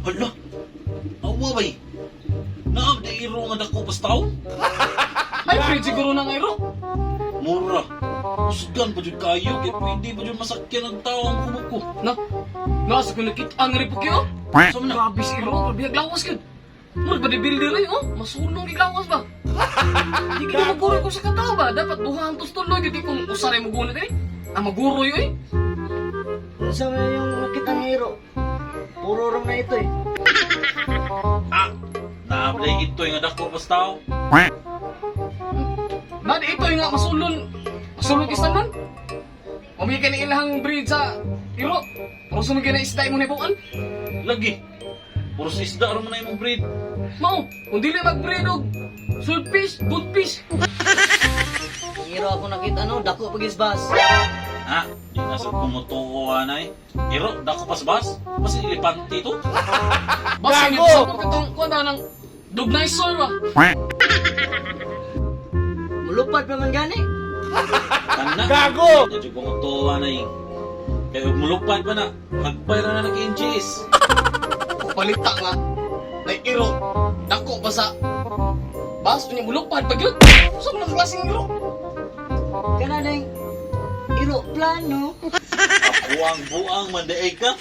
Hala! Awa bay! Naa di iro nga dako pas tao? Hybrid siguro na nga iro. Mura. Usgan pa jud kayo kay pwede pa jud masakyan ang tao ang kubo ko. Na, nasa ko nakita ang ripok yun. Sa man na? Grabe si iro, grabe naglawas yun. Murag bodybuilder ay, oh. Masulong giglawas ba? Di ka maguroy ko sa katao ba? Dapat duha ang tustuloy, giti kung usaray mo gunit eh. Ang maguroy eh. Unsa man yung nakita nga iro? Puro ram na ito eh. Ah! Naa ba itoy nga dako pas tao? Nadi ito yung nga masulon. Masulon kistan nun. Pamigay ka ni ilahang breed sa iro. Pero sumigay na isda mo nibuan. Lagi. Puro sa isda ra man na imong breed. Mao, kung dili mag-breed og swordfish, goldfish. Ang iro ako nakita no, dako pag isbas. Ah, di na sa kumutuo anay. Iro, dako pas bas? Mas elepante to? Basta nga sa katong kuan na ng dognizer ba. Mulupad pa man gani. Kana. Gago! Medyo kumutuo anay. Kaya ug mulupad pa na, magbay ra na nag-NGS. Palita nga. Nay iro, dako pa sa bas unya mulupad pag yun. Sa mga klaseng iro. Kana ding iro plano. Buang-buang man daig ka.